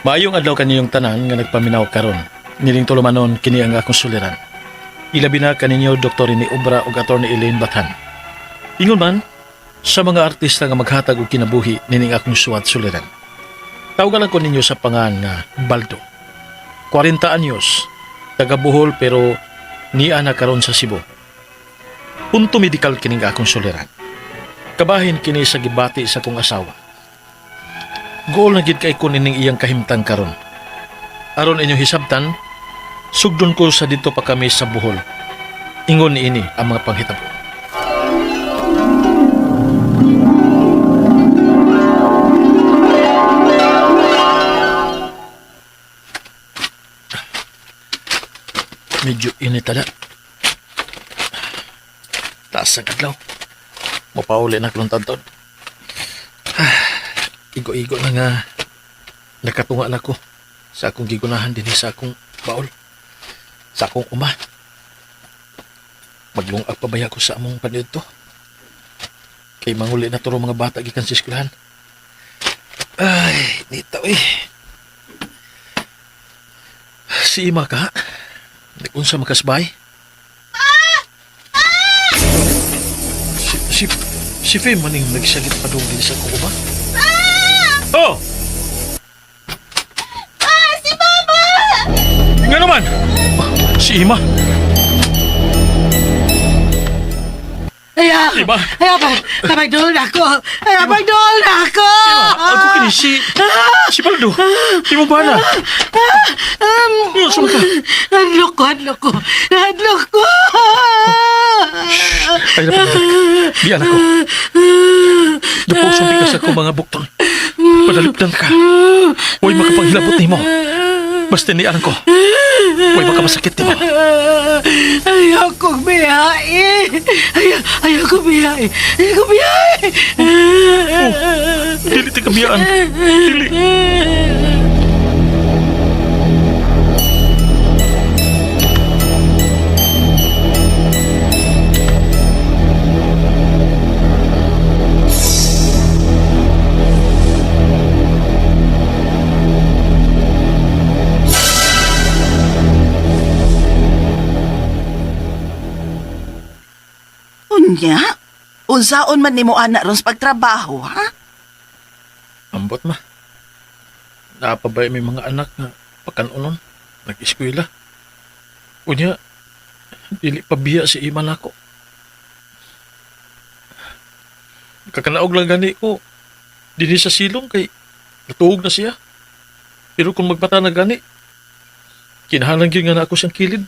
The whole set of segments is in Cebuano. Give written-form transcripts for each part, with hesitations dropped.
Maayong adlaw kaniyong tanan nga nagpaminaw karon. Nining tulumanon kini ang akong suliran. Ilabi na kaninyo Dr. ni Obra ug Attorney Elaine Bathan. Ingon man sa mga artista nga maghatag og kinabuhi nining akong suwat suliran. Tawagan lang ko ninyo sa pangan nga Baldo. 40 anyos, taga Bohol pero niya na karon sa Cebu. Punto medikal kining akong suliran. Kabahin kini sa gibati sa kong asawa. Gool na gid kay ko nining iyang kahimtang karon. Aron inyong hisabtan, sugdon ko sa dito pa kami sa Bohol. Ingon niini ang mga panghitabo. Medyo init ala. Taas sa kadlaw. Mapauli na akong tantod. Igo-igo na nga nakatunga na ko sa akong gigunahan din sa akong baol. Sa akong uma. Maglungag pa baya ko sa among panidto. Kay manguli na turo mga bata gikan sa eskwelahan. Ay, nita eh. Si Ima ka? Nag-unsa makasbay? Si Fim maning nagsagit pa doon din sa akong uma? Oh! Ah, si Mama! Nga naman! Si Ima! Ayaw! Ima! Ayaw pa! Pagdool na ako! Ayaw, pagdool na ako! Ako kini si... Si Baldo! Imo ba na? Ano, saan ka? Hadlok ko, hadlok ko! Hadlok ko! Ay, napagdak. Biyan ako. Dupong ka sa akong mga bukton. Padalipdan ka. Huwag makapanghilabot nimo. Basta niyan ko. Huwag makamasakit nimo. Ayaw kong biyahe! Ayaw, ayaw kong biyahe! Ayaw kong biyahe! Dili ti kabiyaan. Dili. Unya? Unsaon man nimo ana ron sa pagtrabaho, ha? Ambot ma. Napabay may mga anak nga pakanunon. Nag-eskwela. Unya, dili pa biya si ima nako. Kakanaog lang gani ko. Dili sa silong kay natuog na siya. Pero kung magpata na gani, kinahanglan gyud nga na ako siyang kilid.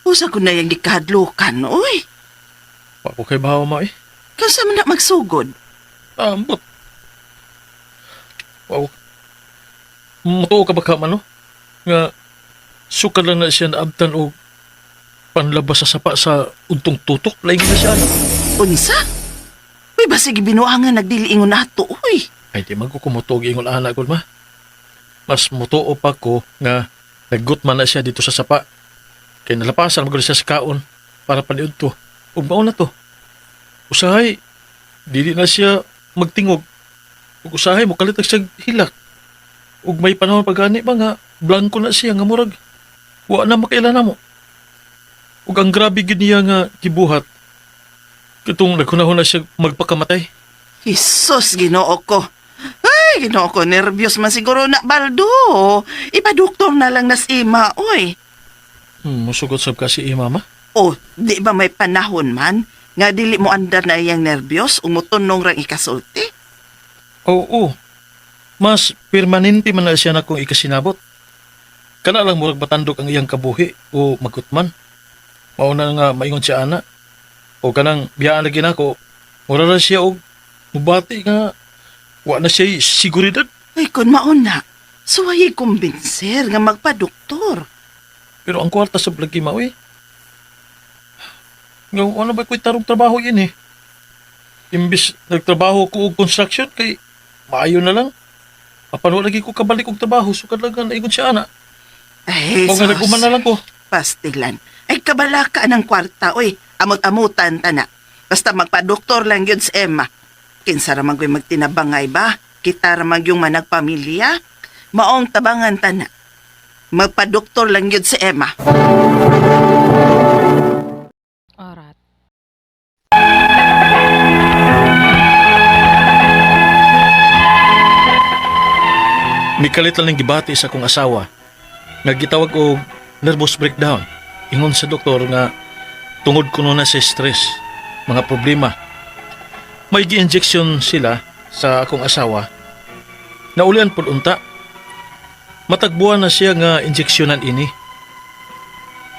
Usa ko na yung gikahadlukan, oy. Wa ko kay bahaw ma eh. Kansa man na magsugod? Ambot. Wow. Mutuo ka ba ka man, no? Nga, sukad lang na siya naabtan o panlabas sa sapa sa untong tutok. Laing na siya. Ano? Unsa? Uy, basig binuangan nagdili ingon nato, oy. Ay, di man ko kumutuog ingon ana ko, ma. Mas mutuo pa ko nga naggutman na siya dito sa sapa. Kay nalapasan magod siya sa kaon para paniud to. Ug mao na to. Usahay, dili na siya magtingog. Ug usahay, mukalitag siya hilak. Ug may panahon pa gani ba nga, blanko na siya nga murag. Wa na makaila na mo. Ug ang grabe gyud niya nga gibuhat. Katong naghunahon na siya magpakamatay. Jesus, Ginoo ko. Ay, Ginoo ko, nervyos man siguro na, Baldo. Ipaduktor na lang nas ima, oy. Musugot sab ka si imama. O, di ba may panahon man nga dili mo andar na iyang nervyos, umutunong rang ikasulti? Oo. Mas permanente man na siya na kung ikasinabot. Kana lang murag matandok ang iyang kabuhi o magutman. Mao na nga maingon siya ana. O kanang biyaan lagi nako, mura ra siya og mubati nga wa na siya siguridad. Ay, kun mauna, suway'y kumbinser nga magpaduktor. Pero ang kwarta sa lagi mao eh. Nga wala ba ko'y tarong trabaho yun eh. Imbis nagtrabaho ko og construction kay maayo na lang. Apan wala lagi ko kabalik og trabaho sukad lang nga naingon siya ana. Ay, O nga sus. nag-uman na lang ko. Pastilan. Ay, kabala ka ng kwarta, oy. Amot-amutan ta na. Basta magpaduktor lang yun si Emma. Kinsa ramang ko'y magtinabangay ba? Kita ramang yung managpamilya? Maong tabangan tana. Magpadoktor lang yun si Emma. Orat. Mikalit lang ning gibati sa akong asawa. Nga gitawag og nervous breakdown. Ingon sa doktor nga tungod kuno na sa stress, mga problema. May gi-injection sila sa akong asawa. Naulian pud unta. Matagbuan na siya nga injeksyonan ini.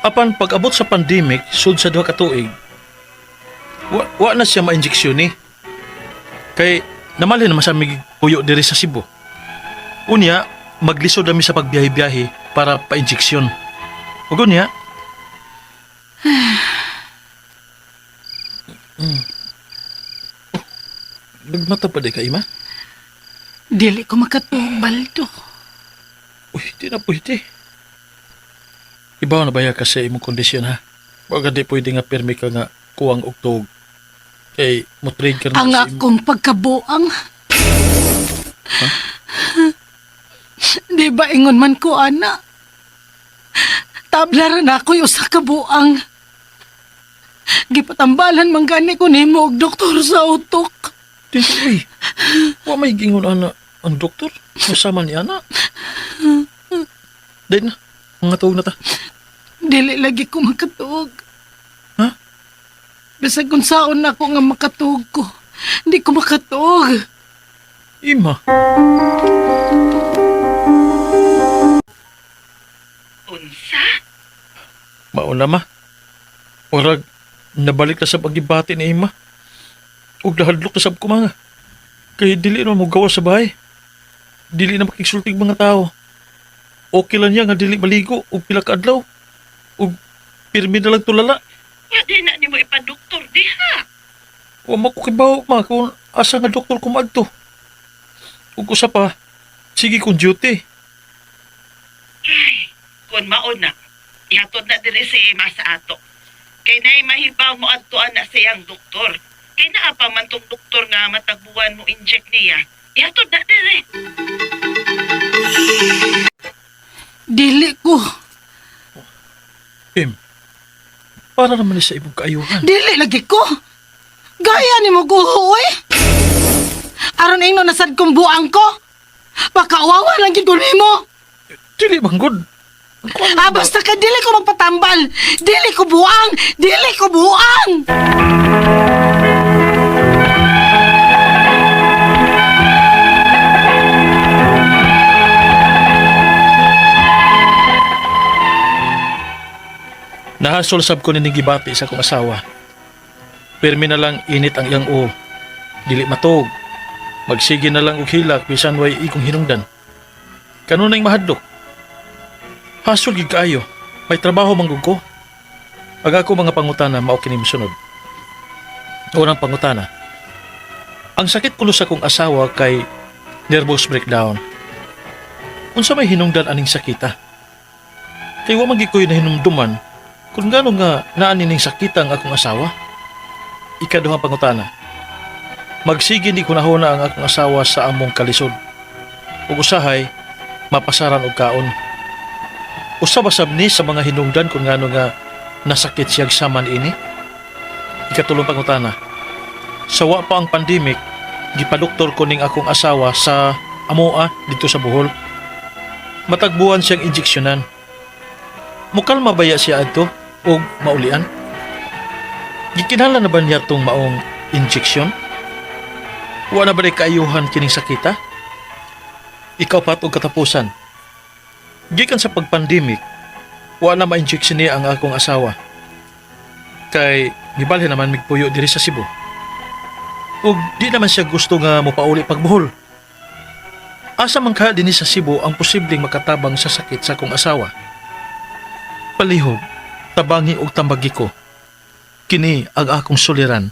Apan pag-abot sa pandemic, sud sa duha ka tuig, wa na siya ma-injeksyon ni. Kay namalhin naman sa mig puyo diri sa Cebu. Unya, maglisod kami sa pagbiyahe-biyahe para pa-injeksyon. Ug unya, Nagmata pa di ka, Ima? Dili ko makatuog, Baldo. Uy, di na pwede. Ibaw na baya kasi imong kondisyon ha. Baga di pwede nga pirmi ka nga kuwang og tuog. Kay mo trigger na Ang sa imong- akong pagkabuang. Di ba ingon man ko, ana? Tabla ra na ako'y usa ka buang. Gipatambalan man gani ko nimo og doktor sa utok. Di, uy. Wa may gingon ana ang doktor. Masama ni ana. Dahil na, mga tuog na ta. Dili lagi ko makatuog. Ha? Bisag kung saon na ako nga makatuog ko. Hindi ko makatuog. Ima. Unsa? Mauna ma. Orag, nabalik na sa pagibati ni Ima. Ug nahadlok na sab ko mga. Kay dili na mo gawa sa bahay. Dili na makigsultig mga tao. Okay lang niya nga dili maligo og pila ka adlaw. Ug pirmi na lang tulala. Ya, di na nimo ipadoktor diha. Wa man ko kibaw ma kung asa nga doktor ko maadto. Ug usa pa, sige kong duty. Ay, kun mao na, ihatod na diri si Emma sa ato. Kay nay mahibaw mo adtuan na siyang doktor. Kay naa pa man tong doktor nga matagbuan mo inject niya. Ihatod na diri. Dili ko. Im, para naman ni sa imong kaayuhan. Dili lagi ko. Gaya ni mo guho eh. Aron ingno nasad kong buang ko. Pakaawawa lang gid ko nimo. Dili man good. Ah, basta ka dili ko magpatambal. Dili ko buang, dili ko buang. Nahasol sab ko nining gibati sa akong asawa. Pirmi na lang init ang iyang uo. Dili matog. Magsige na lang og hilak bisan way ikong hinungdan. Kanunay mahadlok. Hasol gid kaayo. May trabaho man gud ko. Ang ako mga pangutana mao kini mosunod. Unang pangutana. Ang sakit kuno sa akong asawa kay nervous breakdown. Unsa may hinungdan aning sakita? Kay wa man gid ko'y nahinumduman kung gaano nga naanin ning sakita ang akong asawa. Ikaduhang pangutana. Magsige ni kunahona ang akong asawa sa among kalisod. Ug usahay, mapasaran og kaon. Usa ba sab ni sa mga hinungdan kung ngano nga nasakit siyag saman ini? Ikatulong pangutana. Sa wa pa ang pandemic, gipadoktor ko ning akong asawa sa amoa dito sa Bohol. Matagbuan siyang injeksyonan. Mukalma baya siya adto og maulian? Gikinahanglan na ba niya tong maong injection? Wa na ba ni kaayuhan kining sakita? Ikaw pat og katapusan. Gikan sa pagpandemic, wa na ma-injection niya ang akong asawa. Kay gibalhin naman migpuyo diri sa Cebu. Ug di naman siya gusto nga mopauli pagbuhol. Asa man ka dinhi sa Cebu ang posibleng makatabang sa sakit sa akong asawa? Palihog, tabangi og tambagi ko. Kini ang akong suliran,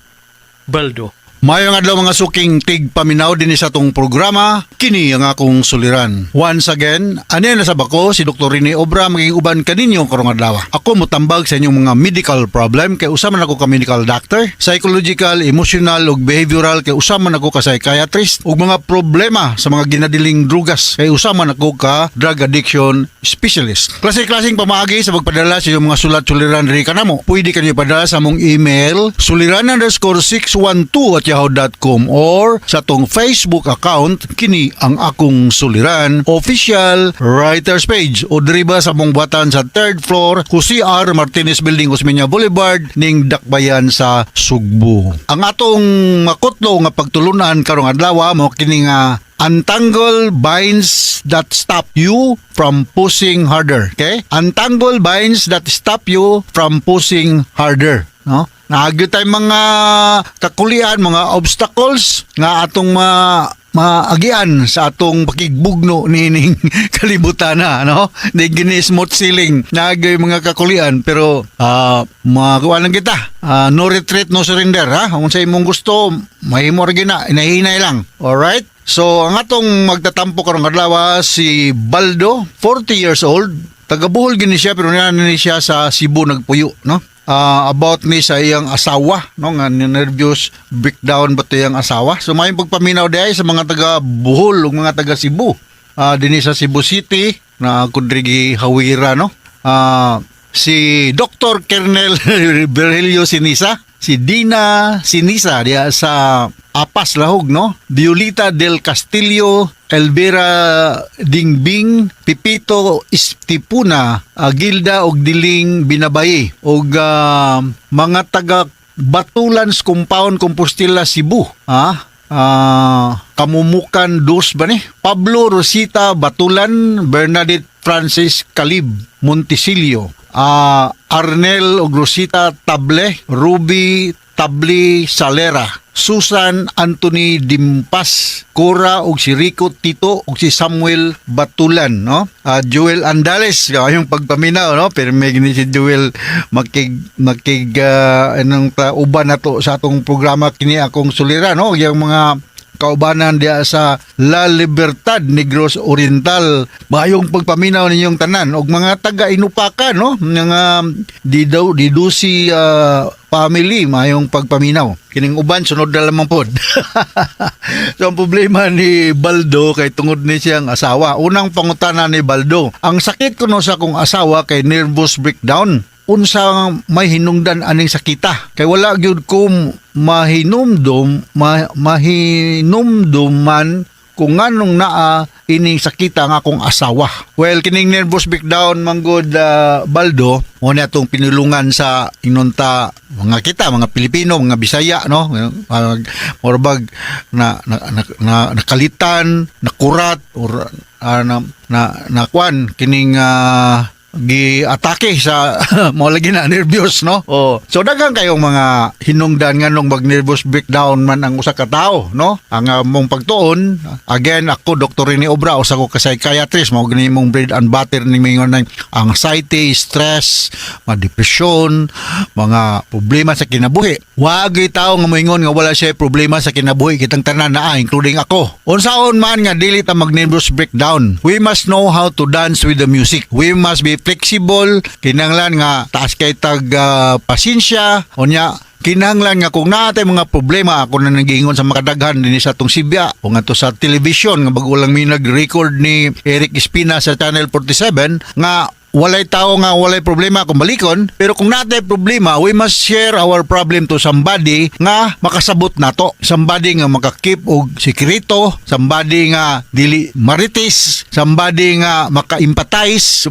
Baldo Maayong adlaw, mga suking tigpaminaw dinhi sa atong programa, kini ang akong suliran. Once again, ani na sa bako si Dr. Rene Obra, maging uban kaninyo karong adlaw. Ako motambag sa inyong mga medical problem kay usa man ako ka medical doctor, psychological, emotional ug behavioral kay usa man ako ka psychiatrist, ug mga problema sa mga ginadiling drugas kay usa man ako ka drug addiction specialist. Klase-klaseng pamaagi sa pagpadala sa inyong mga sulat suliran diri kanamo. Pwede kanyo padala sa among email suliran_612@yahoo.com or sa atong Facebook account, kini ang akong suliran official writers page, o diri ba sa among buhatan sa third floor, Jose R. Martinez Building, Osmeña Boulevard, ning Dakbayan sa Sugbo. Ang atong makutlo nga pagtulunan karong adlaw mo kini nga "Untangle binds that stop you from pushing harder." Okay? Untangle binds that stop you from pushing harder. No? Naa gyud tay mga kakulian, mga obstacles nga atong maagian sa atong pakigbugno niining kalibutan na, no? Di gini smooth sailing. Naa gyuy mga kakulian, pero makuha lang kita. No retreat, no surrender, ha? Kung sa imong gusto, mahimo ra gina, hinahinay lang. Alright? So, ang atong magtatampo karong adlaw si Baldo, 40 years old. Taga Bohol gini siya pero naa ni siya sa Cebu nagpuyo, no? About ni sa iyang asawa, no, nga nervous breakdown ba to iyang asawa. So may pagpaminaw diay sa mga taga Bohol ug mga taga Cebu. Dinhi sa Cebu City na kudrigi hawira, no. Si Dr. Kernel Virgilio Sinisa, si Dina Sinisa diya sa Apas Lahog, no? Violita del Castillo, Elvira Dingbing, Pipito Estipuna, Gilda og Diling Binabayi, og mga taga Batulans Compound, Compostela, Cebu. Ah, Kamumukan Dos ba ni? Pablo Rosita Batulan, Bernadette Francis Calib Montesilio, Arnel og Rosita Table, Ruby Tabli Salera, Susan Anthony Dimpas, Cora og si Rico Tito og si Samuel Batulan, no? Joel Andales, yung pagpaminaw, no? Pero may gini si Joel makig makig anong ta, uban na to sa atong programa kini akong suliran, no? Yung mga kaubanan diya sa La Libertad, Negros Oriental. Maayong pagpaminaw ninyong tanan og mga taga Inupakan, no? Mga Didaw Didusi family, maayong pagpaminaw. Kining uban sunod na lamang pod. So ang problema ni Baldo kay tungod ni siyang asawa. Unang pangutana ni Baldo, ang sakit kuno sa akong asawa kay nervous breakdown, unsa may hinungdan aning sakita? Kay wala gyud ko mahinumdum mahinumduman kung nganong naa ining sakita nga akong asawa. Well, kining nervous breakdown manggod, Baldo, mo na atong pinulungan sa inunta mga kita, mga Pilipino, mga Bisaya, no? Morbag na nakalitan, nakurat or na na nakuan kining gi-atake sa mo lagi na nervyos, no? Oh, so daghan kayong mga hinungdan nganong mag nervous breakdown man ang usa ka tawo, no? Ang mong pagtuon, again, ako Dr. Rene Obra, usa ko ka psychiatrist, mao gani mong bread and butter ning mingon ng anxiety, stress, mga depression, mga problema sa kinabuhi. Wag tawo nga moingon nga wala siya problema sa kinabuhi. Kitang tanan naa, including ako. Unsaon man nga dili ta mag nervous breakdown, we must know how to dance with the music. We must be flexible. Kinahanglan nga taas kay tag pasensya. Unya kinahanglan nga kung naa tay mga problema, ako na nagiingon sa makadaghan dinhi sa atong Sibya o ngadto sa television nga bago lang mi nag-record ni Eric Espina sa Channel 47 nga walay tao nga walay problema kung balikon, pero kung naa tay problema, we must share our problem to somebody nga makasabot nato, somebody nga maka-keep og sekreto, somebody nga dili marites, somebody nga maka-empathize,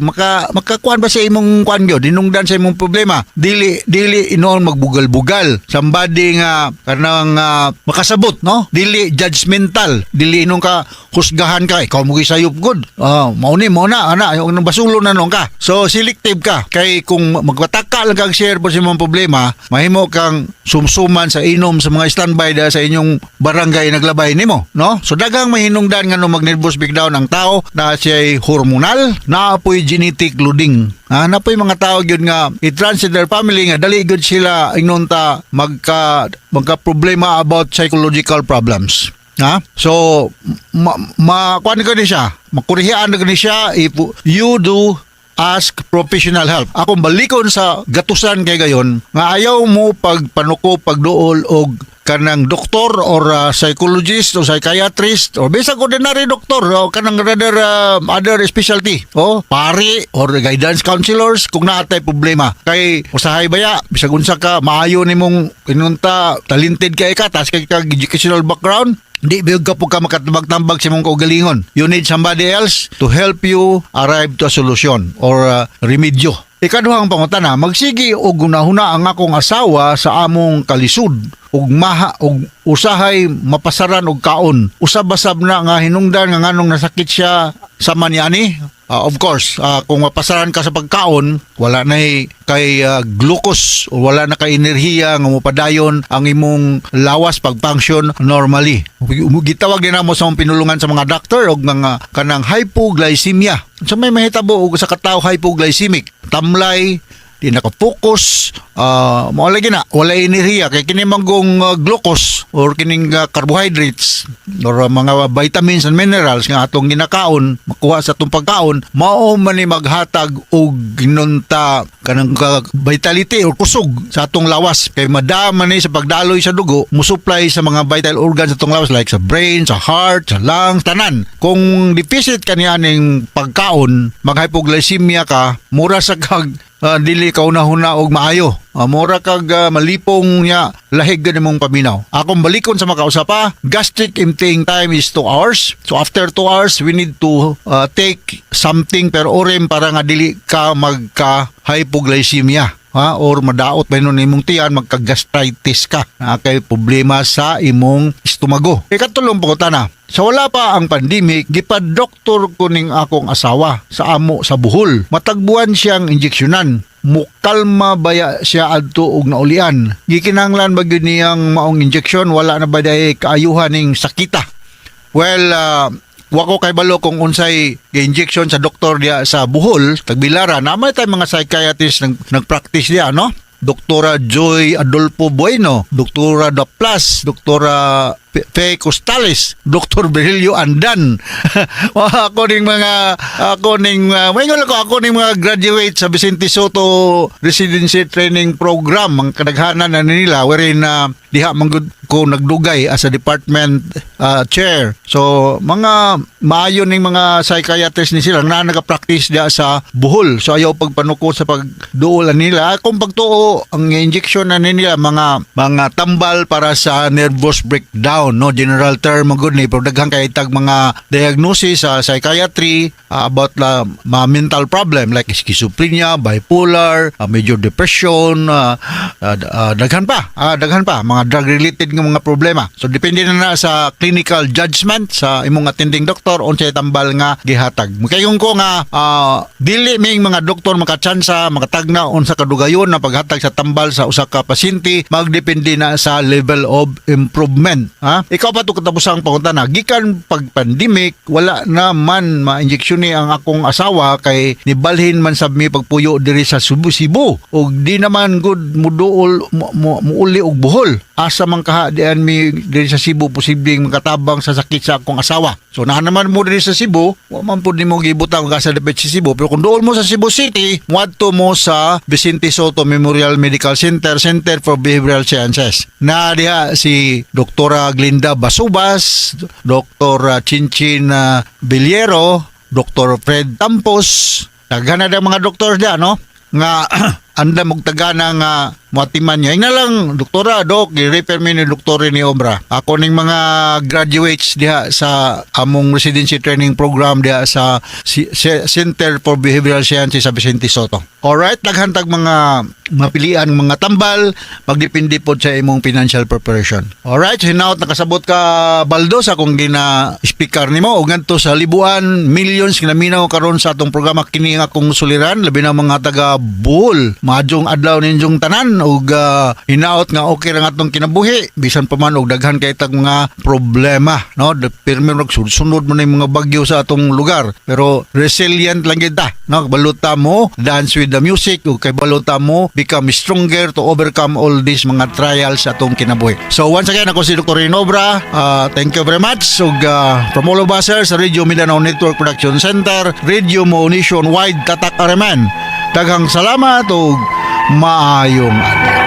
makakuan ba sa imong kuan gyud, dinungdan sa imong problema, dili dili inoon magbugal-bugal, somebody nga kanang makasabot, no? Dili judgmental, dili inong ka husgahan ka, ikaw mo sayop gud, mao ni mao na ana yung basulo na nung ka. ka. So selective ka kay kung magpataka lang kag share po sa imong problema, mahimo kang sumsuman sa inom sa mga standby da sa inyong barangay naglabay nimo, no? So daghang mahinungdan ngano mag nervous breakdown ang tao na siya'y hormonal, naa po'y genetic loading. Ah, naa po'y mga tao gyud nga it runs in their family nga dali gyud sila ingnon ta magka magka problema about psychological problems. Ha? So ma, ma kuan ko ni siya, makurihian na ni siya if you do ask professional help. Akong balikon sa gatusan kay gayon nga ayaw mo pagpanuko, pagduol og kanang doktor or psychologist or psychiatrist or bisag ordinary doktor o kanang rather other specialty o pari or guidance counselors kung naa tay problema, kay usahay baya bisag unsa ka maayo nimong inunta, talented kay ka, tas kay kag educational background, di biyog ka po ka makatambag-tambag sa imong kaugalingon. You need somebody else to help you arrive to a solution or remedyo. Ikaduhang pangutana, magsigi og hunahuna ang akong asawa sa among kalisod ug maha ug usahay mapasaran og kaon. Usab-basab na nga hinungdan nga nganong nasakit siya sa maniani? Of course, kung mapasaran ka sa pagkaon, wala na kay glucose o wala na kay enerhiya nga mopadayon ang imong lawas pag-function normally. Gitawag din namo sa mga pinulungan sa mga doctor og mga kanang hypoglycemia. So may mahitabo og sa katawo hypoglycemic, tamlay, di naka-focus, mao lagi na, wala enerhiya kay kini manggong glucose or kining carbohydrates or mga vitamins and minerals nga atong ginakaon, makuha sa atong pagkaon, mao man ni maghatag og ginunta kanang vitality or kusog sa atong lawas kay madama ni sa pagdaloy sa dugo, musupply sa mga vital organs sa atong lawas like sa brain, sa heart, sa lungs, tanan. Kung deficit kaniya ning pagkaon, mag-hypoglycemia ka, mura sa kag dili ka una-huna og maayo. Mura kag malipong niya, lahig gani mong paminaw. Akong balikon sa makausap pa, gastric emptying time is 2 hours. So after 2 hours, we need to take something per orem para nga dili ka magka hypoglycemia ha, or madaot ba nun imong tiyan, magka-gastritis ka na kay problema sa imong estomago. Ikatulong pangutana, sa wala pa ang pandemic, gipa-doktor ko ning akong asawa sa amo sa Bohol. Matagbuan siyang injeksyonan. Mukalma baya siya adto og naulian? Gikinahanglan ba gyud niyang maong injeksyon? Wala na ba diay kaayuhan ning sakita? Well, wa ko kay balo kung unsay injection sa doktor diya sa Bohol, Tagbilaran. Naa tay mga psychiatrist nag-practice diya, no? Doktora Joy Adolfo Bueno, Doktora Daplas, Doktora Fe Costales, Dr. Virgilio Andan. Ako ning maingon ako, ako ning mga graduate sa Vicente Soto Residency Training Program ang kadaghanan na nila wherein diha man gud ko nagdugay as a department chair. So mga maayo ning mga psychiatrist ni sila na nag-practice diha sa Bohol. So ayaw pagpanuko sa pagduol nila. Kung pagtuo ang injection na nila mga tambal para sa nervous breakdown, no, general term man gud ni, pero daghan kay tag mga diagnosis sa psychiatry about la mga mental problem like schizophrenia, bipolar, major depression, daghan pa mga drug related nga mga problema. So depende na na sa clinical judgment sa imong attending doctor unsay tambal nga gihatag. Makaingon ko nga dili ming mga doktor makatsansa makatagna unsa kadugayon na paghatag sa tambal sa usa ka pasyente, magdepende na sa level of improvement. Ha? Ikaw pa to katapusang pangutana, gikan pag pandemic wala na man ma-injection ni ang akong asawa kay nibalhin man sab mi pagpuyo diri sa Cebu Cebu ug di naman gud muduol muuli og Bohol. Asa man kaha dian mi diri sa Cebu posibleng makatabang sa sakit sa akong asawa? So naa naman mo diri sa Cebu, wa man pud nimo gibutang ka sa dapit sa Cebu, pero kung duol mo sa Cebu City, muadto mo sa Vicente Soto Memorial Medical Center, Center for Behavioral Sciences. Na diha si Doktora Glinda Basubas, Dr. Chinchin Villero, Dr. Fred Tampos, daghan na mga doktor diha, no? Nga andam og tagana nga Moatiman niya. Ingna lang, doktora, dok, gi-refer mi ni Doktor ni Obra. Ako ning mga graduates diha sa among residency training program diha sa Center for Behavioral Sciences sa Vicente Sotto. Alright, daghan tag mga mapilian mga tambal, magdepende pod sa imong financial preparation. Alright, so hinaot nakasabot ka, Baldo, sa akong gina speaker nimo ug ngadto sa libuan, millions ginaminaw karon sa atong programa kini nga akong suliran, labi na mga taga Bohol. Maayong adlaw ninyong tanan ug hinaot nga okay ra atong kinabuhi bisan pa man og daghan kay tag mga problema, no? Pirmi sunod man yung mga bagyo sa atong lugar, pero resilient lang kita, no? Baluta mo dance with the music ug kay baluta mo become stronger to overcome all these mga trials sa atong kinabuhi. So once again, ako si Dr. Rinobra. Thank you very much ug from all of us here sa Radio Mindanao Network Production Center, Radio Mo Nationwide, Tatak Areman, daghang salamat ug maayong adlaw.